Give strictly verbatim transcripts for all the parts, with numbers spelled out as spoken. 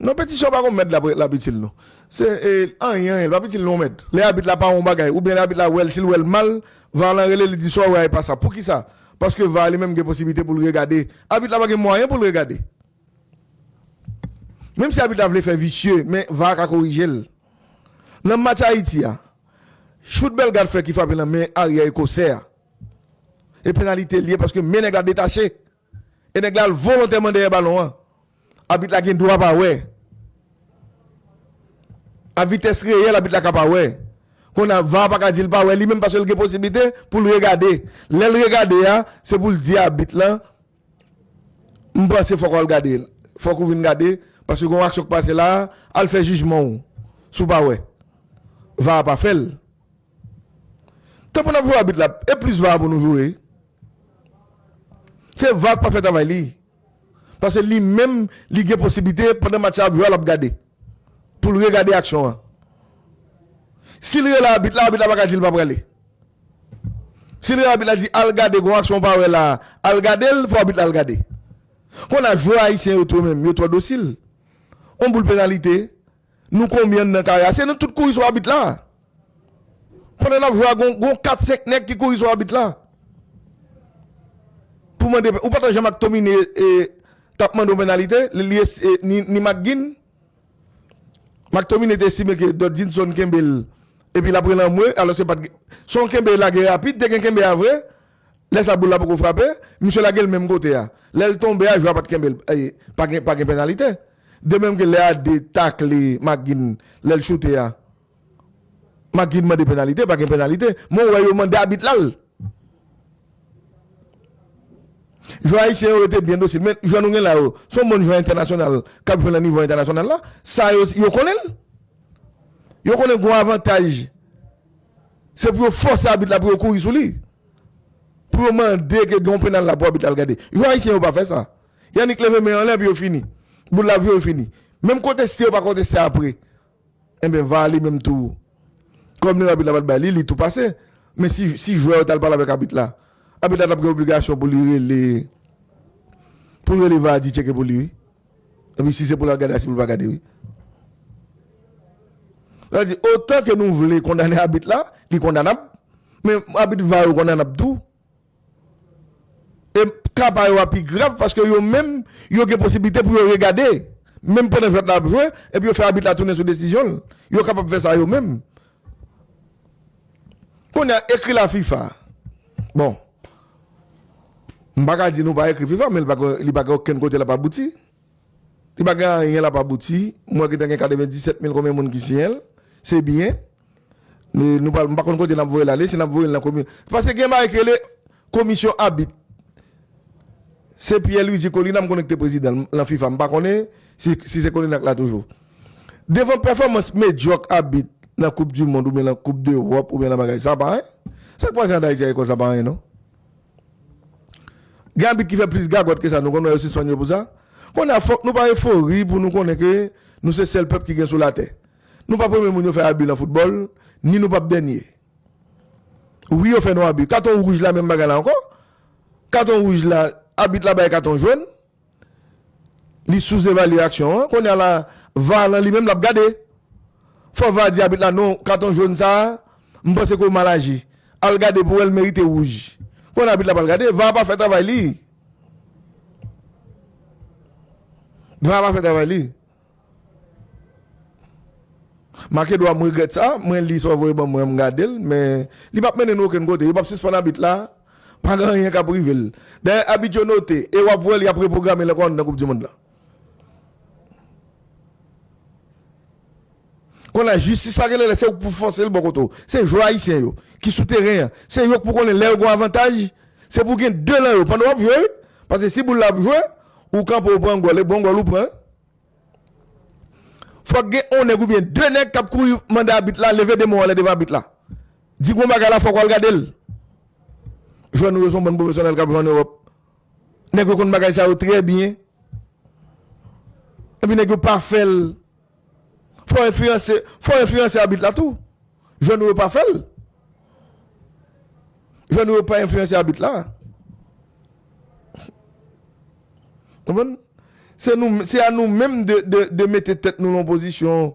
Non, petisyon pa gon mèd l ap, l ap itil nou. Se, e, anyen, anyen, l p ap itil nou yon mèd. Lè abit la pa wè yon bagay, oubyen lè abit la wè l, si l wè l mal, var lan rele li di sa w wè a e pa sa. Poukisa? Paske var li menm gen posiblite pou l regade. Abit la pa gen mwayen pou l regade. Menm si abit la vle fè visye, men var ka korije l. Nan match Ayiti a, chout Bellegarde fè ki frape nan men aryè ekosè a. E penalite l ye paske men nèg la detache. E nèg la al volontèman dèyè balon an. Abit la gen dwa pa wè. A vitès reyèl, abit la ka pa wè. Kounye a, var pa ka di l pa wè li menm paske l gen posiblite pou l regade. Lè l regade a, se pou l di abit lan, "M panse fòk w al gade. Fòk ou vin gade, paske gen yon aksyon k pase la, al fè jijman w, si w pa wè." Var pa fè l. Tan pou n ap joure abit la, e plis var pou nou joure. Se var k pa fè travay li. Paske li menm, li gen posiblite, pandan match la ap jwe a, l ap gade. Pou l regade aksyon an. Si l rele abit la, abit la pa ka di l pa prale. Si l rele abit la di, "Al gade, gon aksyon w pa wè la, al gade l," fò abit la al gade. Kounye a, jwè ayisyen yo tou menm, yo twò dosil. On boul penalite, nou konbyen nan kare a? Se nou tout kouri sou abit la. Pandan n ap jwe a, gon, gon kat senk nèg ki kouri sou abit la. Pou mande, ou pa t wè jan McTominay, e, t ap mande yon penalite, li, li, e, ni, ni McGinn. McTominay te estime ke Dodginson kenbe l, epi l ap rele anmwe, alòske pa t gen, se yon kenbe lage rapid, te gen kenbe a vre, lè sa boul la poko frape, misye lage l menm kote a. Lè l tonbe a, jwè a pa t kenbe l, e, pa gen, pa gen penalite. De menm ke lè a de takle McGinn, lè l choute a. McGinn mande penalite, pa gen penalite. Men w wè yo mande abit la l. Jwè ayisyen yo rete byen dosil. Men jwè nou gen la yo, se yon bann jwè entènasyonal k ap jwe nan nivo entènasyonal la. Sa yo, yo konnen l. Yo konnen gen yon avantaj. Se pou yo fòse abit la pou yo kouri sou li. Pou yo mande ke gen yon penal la pou abit la al gade. Jwè ayisyen yo pa fè sa. Yannick leve men anlè epi yo fini. Boul la ap jwe, yo fini. Menm konteste yo pa konteste apre. Enben, var li menm tou, kòm li abit la pa t bay li, li tou pase. Men si, si jwè yo t al pale avèk abit la, abit la t ap gen obligasyon pou li rele, pou l rele var di tcheke pou li, wi. Epi si se pou l al gade a, se pou l pa gade, wi. Sa di, otan ke nou vle kondane abit la, li kondanab, men abit var yo kondanab tou. E ka pa yo a pi grav, paske yo menm, yo gen posiblite pou yo regade, menm pandan jwèt la ap jwe, epi yo fè abit la tounen sou desizyon l. Yo kapab fè sa yo menm. Kounye a, ekri la fifa. Bon. M pa ka di nou pa ekri fifa, men li pa gen, li pa gen okenn kote l ap abouti. Li pa gen anyen l ap abouti. M wè gentan gen katrevenndisèt mil konbyen moun ki siyen l. Se byen. Men nou pa, m pa konn kote n ap voye l ale, si n ap voye l nan komi-, paske gen bagay ki rele komisyon abit. Se Pierre Luigi Colina, m konnen ki te prezidan l nan fifa. M pa konnen si, si se Colina k la toujou. Devan pèfòmans medyòk abit nan Koup di Mond oubyen nan Koup dEwòp oubyen nan bagay, sa pa anyen. Sa k pase an Ayiti a, sa pa anyen, non. Gen abit ki fè plis gagòt ke sa, nou konn wè yo sispann yo pou sa. Kounye a, fòk nou pa efori pou nou konnen ke nou se sèl pèp ki gen sou latè. Nou pa premye moun yo fè abi nan foutbòl, ni nou p ap dènye. Wi, yo fè nou abi. Katon wouj la, menm bagay la ankò. Katon wouj la, abit la bay katon jòn. Li souzevalye aksyon an. Kounye a la, var lan li menm l ap gade. Fò var di abit la, "Non, katon jòn sa a, m panse ke w mal aji. Al gade pou w wè l merite wouj." Kounye a abit la pral gade, var pa fè travay li. Var pa fè travay li. Make dwa, m regrèt sa, mwen li sa w voye ban mwen, m gade l, men li p ap mennen nou okenn kote. Yo p ap sispann abit la, pa gen anyen k ap rive l. Dayè, abit yo note, e w ap wè l, y ap repwograme l ankò nan Koup di Mond la. Kounye a, jistis la genlè, se ou k pou fòse l bò kote w. Se jwè ayisyen yo ki sou teren an. Se yo k pou konnen lè yo gen yon avantaj, se pou gen de nan yo. Pandan w ap jwe, paske si boul la ap jwe, ou kanpe, ou pran gòl, e bon gòl ou pran. Fòk gen yon nèg oubyen de nèg k ap kouri mande abit la, leve de men w anlè devan abit la. Di gon bagay la, fòk w al gade l. Jwè nou yo se yon bann pwofesyonèl k ap jwe ann Ewòp. Nèg yo konn bagay sa yo trè byen. Epi nèg yo pa fè l. Fò w enfliyanse, fò w enfliyanse abit la tou. Jwè nou yo pa fè l. Jwè nou yo pa enfliyanse abit la. Konprann? Se nou, se a nou menm de, de, de mete tèt nou nan pozisyon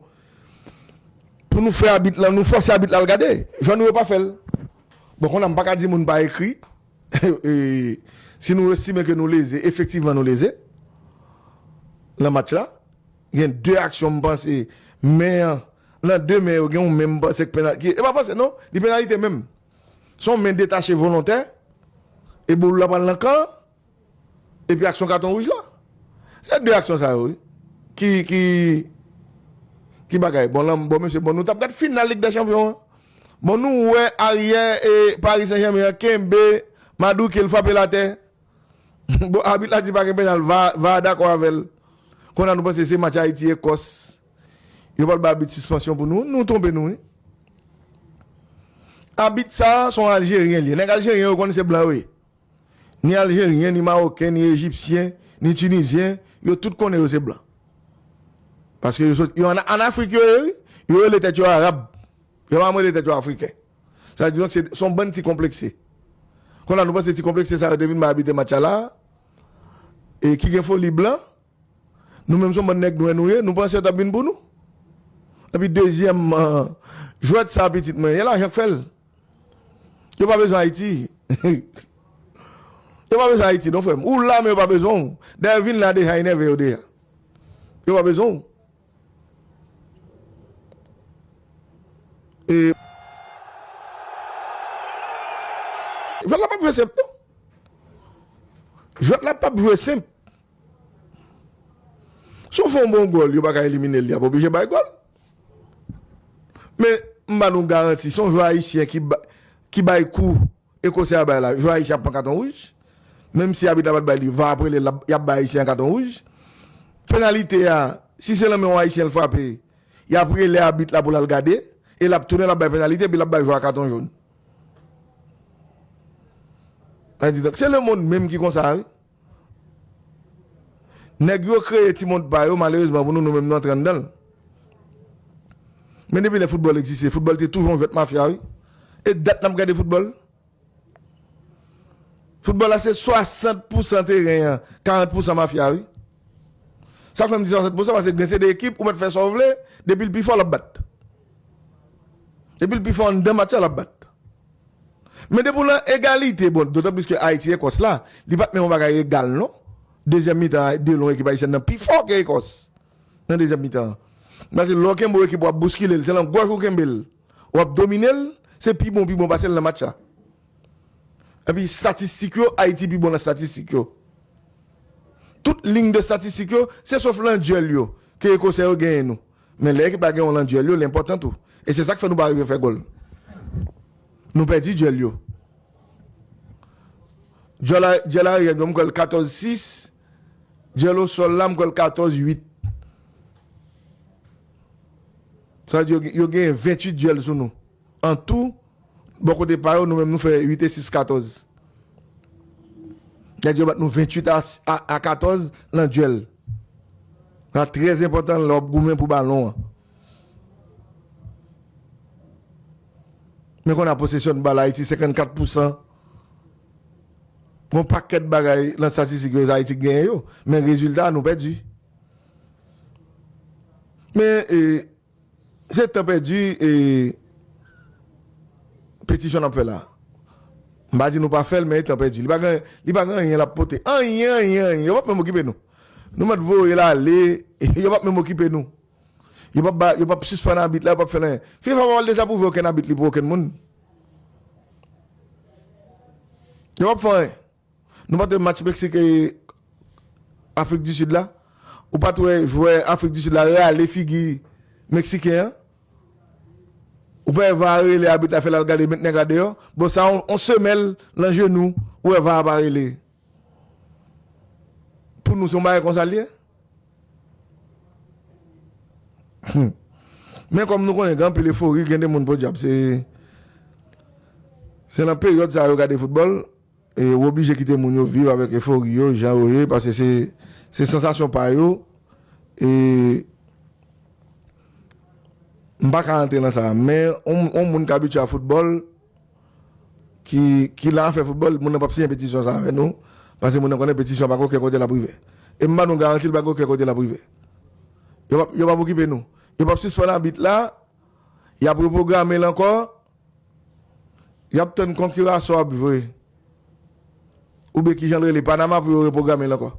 pou nou fè abit lan, nou fòse abit la al gade. Jwè nou yo pa fè l. Bon, kounye a m pa ka di moun pa ekri. E, si nou estime ke nou leze, efektivman nou leze. Nan match la, gen de aksyon m panse, men an, nan de men yo, gen yon men m panse k penal-, ki, e pa panse non, li penalite menm. Se yon men detache volontè, e boul la pral nan kan, epi aksyon katon wouj la. Se de aksyon sa yo, wi. Ki, ki, ki bagay. Bon, lan, bon, mesye, bon, nou t ap gad final Lig dè Chanpyon an. Bon, nou wè aryè e Paris Saint-Germain an kenbe, madouke l, frape l atè. Bon, abit la di pa gen penal, va, va dakò avè l. Kounye a nou panse se match Ayiti Ekòs. Yo pral bay abit sispansyon pou nou. Nou twonpe nou, wi. Abit sa, se yon Aljeryen li ye. Nèg Aljeryen yo konn se blan yo ye. Ni Aljeryen, ni Mawoken, ni Ejipsyen, ni Tinizyen, yo tout konnen yo se blan. Paske yo sot, yo ann, ann Afrik yo ye, wi. Yo rele tèt yo Arab. Yo pa rele tèt yo Afriken. Sa di donk se, se yon bann ti konplekse. Kounye a nou panse ti konplekse sa yo te vin bay abit match la. E ki gen foli blan. Nou menm se yon bann nèg nwè nou ye, nou panse yo t ap vin pou nou. Epi dezyèmman, jwèt sa pitit mwen, e lajan k fè l. Yo pa bezwen Ayiti. Yo pa bezwen Ayiti non, frè m. Ou la, men yo pa bezwen w. Dayè vin la deja enève yo deja. Yo pa bezwen w. E jwèt la p ap jwe senp non. Jwèt la p ap jwe senp. Si w fè yon bon gòl, yo pa ka elimine l, y ap oblije bay gòl. Men, m ba nou garanti, si yon jwè ayisyen ki ba-, ki bay kou Ekosè a bay la, jwè ayisyen ap pran katon wouj. Menm si abit la pa t bay li, va ap rele l, y ap bay ayisyen an katon wouj. Penalite a, si se nan men yon ayisyen l frape, y ap rele abit la pou l al gade, e l ap tounen, l ap bay penalite, epi l ap bay jwè a katon jòn. Sa di, donk, se lemonn menm ki konsa, wi. Nèg yo kreye ti mond pa yo, malerezman pou nou, nou menm nou antre anndan l. Men depi lè foutbòl egziste, foutbòl te toujou yon jwèt mafya, wi. E dat n ap gade foutbòl. Foutbòl la se swasant pousan teren an, karant pousan mafya, wi. Sa k fè m di swasant pousan, paske gen se de ekip, ou mèt fè sa w vle, depi l pi fò, l ap bat. Depi l pi fò anndan match la, l ap bat. Men depi w nan egalite, bon, dotan plis ke Ayiti Ekòs la, li pa t menm yon bagay egal, non. Dezyèm mitan an, de lwen, ekip ayisyèn nan pi fò ke Ekòs nan dezyèm mitan an. Paske lè w kenbe yon ekip, w ap bouskile l, se nan gòj ou kenbe l, w ap domine l, se pi bon, pi bon pase l nan match la. Epi estatistik yo, Ayiti pi bon nan estatistik yo. Tout liy de estatistik yo, se sof lan dyèl yo, ke Ekosè yo genyen nou. Men lè ekip la gen yon lan dyèl yo, l enpòtan tou. E se sa k fè nou pa rive fè gòl. Nou pèdi dyèl yo. Dyèl a, dyèl aryè yo, m kwè l katòz sis. Dyèl osòl la, m kwè l katòz uit. Sa vle di yo, yo genyen venntuit dyèl sou nou. An tou, bò kote pa yo, nou menm nou fè uit e sis, katòz. Nèg yo bat nou venntuit a, a, a katòz lan dyèl. Sa trè enpòtan lè w ap goumen pou balon an. Men kounye a posesyon bal Ayiti, senkannkat pousan. Gon pakèt bagay lan estatistik yo, Ayiti k genyen yo. Men rezilta, nou pèdi. Men, e, se tan pèdi, e, petisyon n ap fè la. M pa di nou pa fè l, men e tan pèdi. Li pa gen, li pa gen anyen l ap pote. Anyen, anyen, anyen. Yo p ap menm okipe nou. Nou mèt voye l ale, yo p ap menm okipe nou. Yo p ap ba, yo p ap sispann abit la, yo p ap fè l anyen. fifa pa pral dezapwouve okenn abit li pou okenn moun. Yo p ap fè anyen. Nou pa t wè match Meksik e Afrik di Sid la? Ou pa t wè jwè Afrik di Sid la rale figi Meksiken an? Ou pa wè va a rele abit la fè l al gade, met nèg la deyò? Bon, sa on, on semèl lan jenou, ou wè va a pa rele. Pou nou, se yon bagay konsa l ye? Hmm. Men kòm nou konnen, gen anpil efori, gen de moun podyab. Se, se nan peryòd sa yo gade foutbòl, e ou oblije kite moun yo viv avèk efori yo, jan yo ye, paske se, se sansasyon pa yo. E m pa ka rantre lan sa, men on, on moun k abitye a foutbòl, ki, ki la afè foutbòl, moun nan p ap siyen petisyon sa avè nou, paske moun nan konnen petisyon pa gen okenn kote l ap rive. E m ba nou garanti l pa gen okenn kote l ap rive. Yo p ap, yo p ap okipe nou. Yo p ap sispann abit la. Y ap repwograme l ankò. Y ap tann konkirasyon ap jwe. Oubyen kijan l rele, Panama pou yo repwograme l ankò.